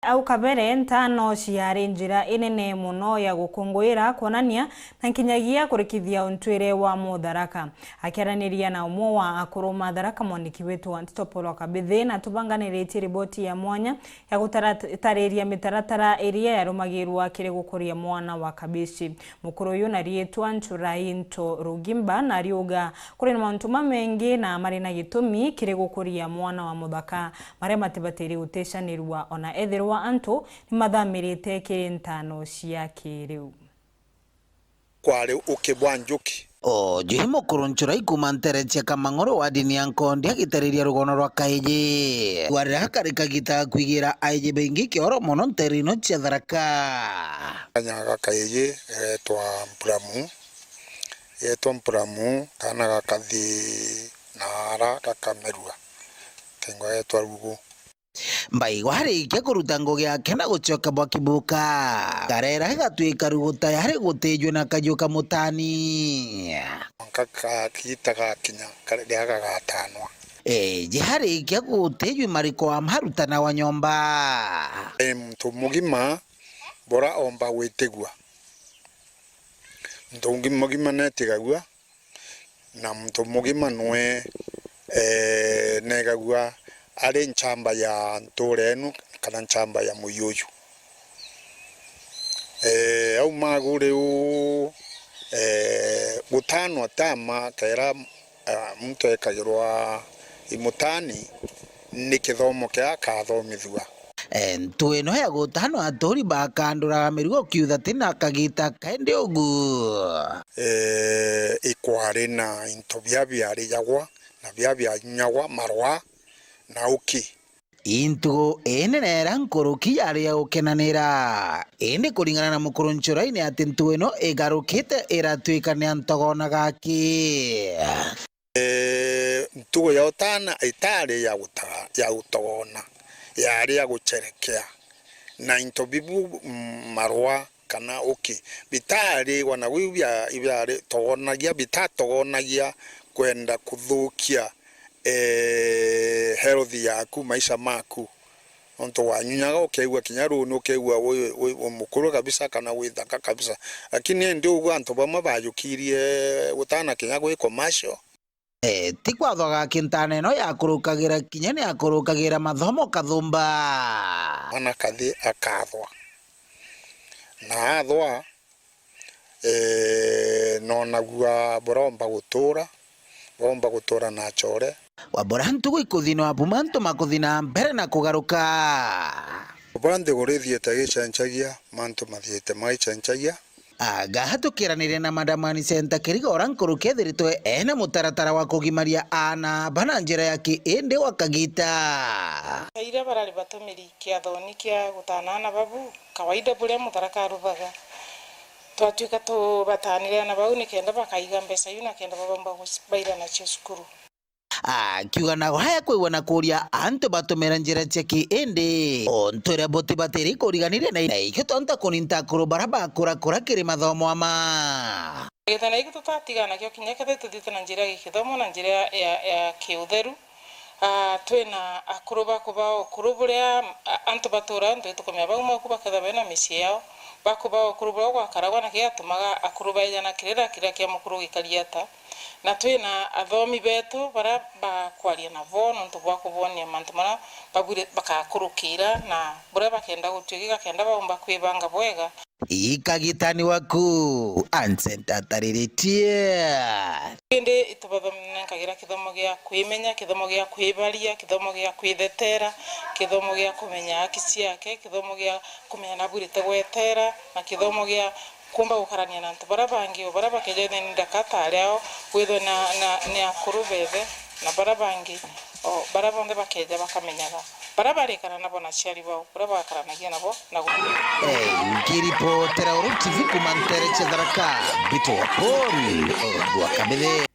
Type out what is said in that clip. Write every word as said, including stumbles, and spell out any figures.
Au kabere, ntano ciari njira inene mono ya gukunguira, kwonania na nkinyagia kurikithia untwire wa Mutharaka. Akiaraniria na umwe wa akuru ma Tharaka, mwandiki wetu wa nteto Paul Kabithi, na tubanganiritie riboti ya mwanya ya gutara-, tariria mitaratara iria yarumagirwa kiri gukuria mwana wa kabici. Mukuru uyu na riitwa Nchurai Nto Rugimba na ariuga kuri na mauntu mamengi na mari na gitumi kiri gukuria mwana wa muthaka, maria matibatiri gutecanirua ona ethirwa antu ni mathamirite kiri ntano cia kiriu. Kwari uki bwa njuki. Ojuhi mukuru Nchurai kuuma ntere cia Kamang'oro wa dini ya Nkondi agitariria rugono rwa Kaiji. Kwarira gakari kagita kwigira aiji baingi kioro mono ntere ino cia Tharaka. Kanya ga Kaiji getwa Mpuramu, getwa Mpuramu, kana gakathi na ara gakamerua, kengwa getwa Rugu. Mbaigwa arikia kuruta ngugi yake na gucoka bwa kibuka, karera gatuika rugu tayari gutijwe na kajuka mutani. Mwanka kagita gakinya, kari-, riria gagatanwa. Eji arikia gutijwe mariko amarutana wa nyomba. E, muntu mugima bora omba gwitigua. Muntu ungi mugima netigagua. Na muntu mugima nwe, eh, negagua ari nchamba ya ntura enu kana nchamba ya muyi uyu. Eh, au magu riu, eh, gutanwa tama kera, ah, muntu ekagirwa imutani, ni kithomo kiria akathomithua. E, ntu ino ya gutano aturi bakanduraga mirigo kiutha ti na kagita kaindi ugu. E, ikwari na into bia biarijagwa na bia bianyunyagwa, marwa na uki. Intugu inene ira nkuruki yari ya gukenanira, indi kuringana na mukuru Nchurai ni ati ntu ino igarukite iratuika ni antogona gaki. Ee, ntugo ya utana itaari ya gutaga, ya gutogona, yaari ya gucherekea, na into bibu, mm, marwa kana uki, bitaari wana gwi bia, ibiari togonagia, bitatogonagia kwenda kuthukia, ee, health yaku, maisha maku. Nontu wanyunyaga, ukeigua kinya ruu ni ukeigua wi, wi, wi mukuru kabisa kana wi thaka kabisa. Lakini indi ugu antu bamwe bajukirie gutana kinya gwi commercial. Eh, ti kwathwa gaki ntana ino yakurukagira kinya ni akurukagira mathomo kathumba. Mwana kathi akathwa. Na athwa, eh, nonagua buromba gutura, buromba gutura na achore. Wa bura ntugu ikuthi no abu mantu makuthi na mbere na kugaruka. Bura nthiguru ithiite igicencagia, mantu mathiite magaicencagia. Aga tukiranire na Madamani Center Kiriga, ura nkuruki ethiritwe ena mutaratara wa kugimaria aana bana njira ya ki indi gwa kagita. Iria barari batumiri kiathoni kia gutana aana babu, kawaida buria Mutharaka arubaga, twatuika tubatanire aana bau nikenda bakaiga mbeca iu na kenda babomba guci-, baira nacio cukuru. Akiuga nago haya kwigua na kuria antu batumira njira cia ki indi, ontu uria buti batiri kuriganiria na, na ikio tonta kuninta akuru bara bakurakura kiri mathomo ama. Githana giki tutatigana nakio kinya kethira tuthiite na njira ya gikithomo na njira ya, ya, ya kiutheru. Ah, twina akuru bakuba ukuru buria, a-, antu batura nthi tukumenya bau maku bakethira bena micii yao, bakuba ukuru buria gwakaragwa na kigatumaga akuru baejana kirira kiria kia mukuru gikari ata. Na twina athomi betu baria bakwaria nabo nontu bwa kubonia mantu maria babwire bakakurukira na buria bakenda gutwika, gakenda baumba kwibanga bwega. Ikagitani waku, Anse ntatariritie. Indi itubathonenkagira kithomo gia kwimenya, kithomo gia kwibaria, kithomo gia kwithetera, kithomo gia kumenya haki ciake, kithomo gia kumenya nabwirite gwetera, na kithomo gia kumba gukarania na antu baria bangi, o baria bakeja ithene ndaka ta ari ao, withwe na, na, ni akuru bethe, na baria bangi, o baria bonthe bakeja bakamenyaga baria barikara nabo na aciari bao, baria bakaranagia nabo na gu- Eh, nkiripotera Uru T V kuma ntere cia Tharaka, Mbito wa Paul, Ogwa Kabithe.